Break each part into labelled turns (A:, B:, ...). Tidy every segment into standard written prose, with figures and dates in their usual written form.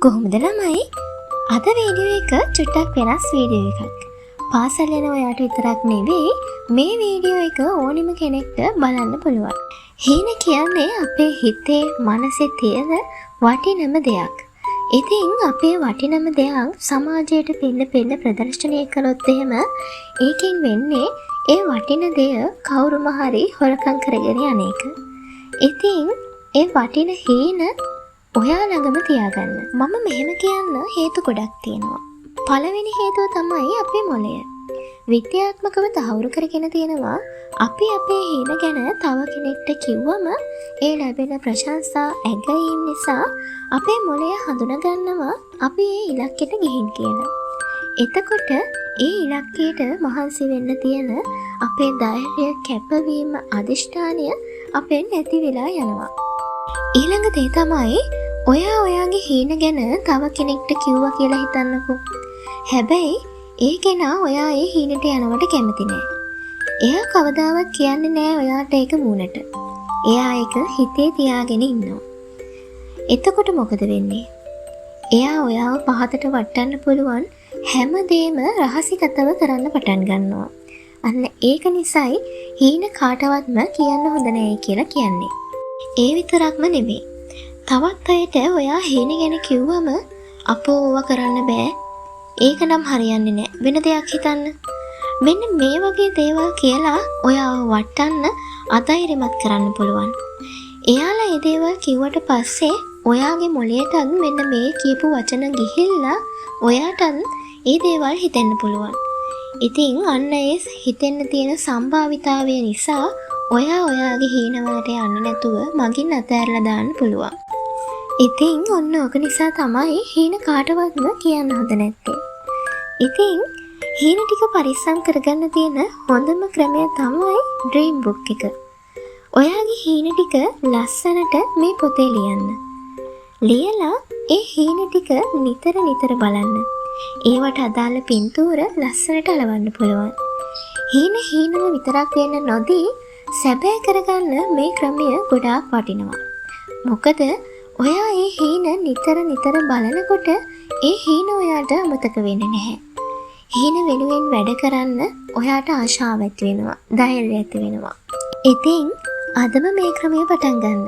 A: කොහොමද ළමයි? අද වීඩියෝ එක චුට්ටක් වෙනස් වීඩියෝ එකක්. පාසල් යන ඔයාට විතරක් නෙවෙයි, මේ වීඩියෝ එක ඕනිම කෙනෙක්ට බලන්න පුළුවන්. හීන කියන්නේ අපේ හිතේ මනසේ තියෙන වටිනම දෙයක්. ඉතින් අපේ වටිනම දෙයක් සමාජයට පෙන්න පෙන්න ප්‍රදර්ශනය කළොත් එහෙම, ඒකෙන් වෙන්නේ ඒ වටින දෙය කවුරුම හරි හොරකම් කරගෙන යන එක. ඉතින් ඒ වටින හීන ඔයා ළඟම තියාගන්න. මම මෙහෙම කියන්න හේතු ගොඩක් තියෙනවා. පළවෙනි හේතුව තමයි අපේ මොළය. විද්‍යාත්මකව තහවුරු කරගෙන තියෙනවා, අපි අපේ හීන ගැන තව කෙනෙක්ට කිව්වම ඒ ලැබෙන ප්‍රශංසා, ඇගයීම් නිසා අපේ මොළය හඳුනගන්නවා අපි ඒ ඉලක්කෙට ගිහින් කියලා. එතකොට ඒ ඉලක්කයට මහන්සි වෙන්න තියෙන අපේ ධෛර්යය, කැපවීම, අධිෂ්ඨානය අපෙන් නැති වෙලා යනවා. ඊළඟ දේ තමයි, ඔයා ඔයාගේ හීන ගැන තව කෙනෙක්ට කිව්වා කියලා හිතන්නකෝ. හැබැයි ඒ කෙනා ඔයා ඒ හීනට යනවට කැමති නෑ. එයා කවදාවත් කියන්නේ නෑ ඔයාට ඒක මූණට. එයා ඒක හිතේ තියාගෙන ඉන්නවා. එතකොට මොකද වෙන්නේ? එයා ඔයාව පහතට වට්ටන්න පුළුවන් හැම දේම රහසිගතව කරන්න පටන් ගන්නවා. අන්න ඒක නිසයි හීන කාටවත්ම කියන්න හොඳ නෑ කියලා කියන්නේ. ඒ විතරක්ම නෙමෙයි. තවත් අයට ඔයා හීන ගැන කිව්වම, "අපෝ, ඕවා කරන්න බෑ. ඒක නම් හරියන්නේ නෑ. වෙන දෙයක් හිතන්න." මෙන්න මේ වගේ දේවල් කියලා ඔයාව වට්ටන්න, අධෛර්යමත් කරන්න පුළුවන්. එයාලා ඒ දේවල් කිව්වට පස්සේ ඔයාගේ මොළයටත් මෙන්න මේ කියපු වචන ගිහිල්ලා ඔයාටත් ඒ දේවල් හිතෙන්න පුළුවන්. ඉතින් අන්න ඒ හිතෙන්න තියෙන සම්භාවිතාවය නිසා ඔයා ඔයාගේ හීනවලට යන්නේ නැතුව මගින් අතෑරලා දාන්න පුළුවන්. ඉතින් ඔන්න ඕක නිසා තමයි හීන කාටවත්ම කියන්න හොඳ නැත්තේ. ඉතින් හීන ටික පරිස්සම් කරගන්න තියෙන හොඳම ක්‍රමය තමයි ඩ්‍රීම් බුක් එක. ඔයාගේ හීන ටික ලස්සනට මේ පොතේ ලියන්න. ලියලා ඒ හීන ටික නිතර නිතර බලන්න. ඒවට අදාළ පින්තූර ලස්සනට අලවන්න පුළුවන්. හීන හීනම විතරක් වෙන්න නොදී සැබෑ කරගන්න මේ ක්‍රමය ගොඩාක් වටිනවා. මොකද ඔයා ඒ හීන නිතර නිතර බලනකොට ඒ හීන ඔයාට අමතක වෙන්නේ නැහැ. හීන වෙනුවෙන් වැඩ කරන්න ඔයාට ආශාව ඇති වෙනවා, ධෛර්යය ඇති වෙනවා. ඉතින් අදම මේ ක්‍රමය පටන් ගන්න.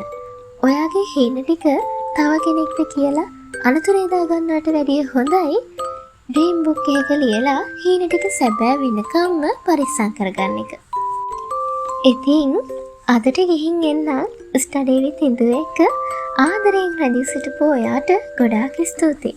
A: ඔයාගේ හීන ටික තව කෙනෙක්ට කියලා අනතුරේ දාගන්නවට වැඩිය හොඳයි ඩ්‍රීම් බුක් එකක ලියලා හීන ටික සැබෑ වෙනකම්ම පරිස්සම් කරගන්න එක. ඉතින් අදට ගිහින් එන්නම්. ස්ටඩි විත් ඉඳු එක්ක ආදරයෙන් රැඳී සිටපු ඔයාට ගොඩාක් ස්තුතියි.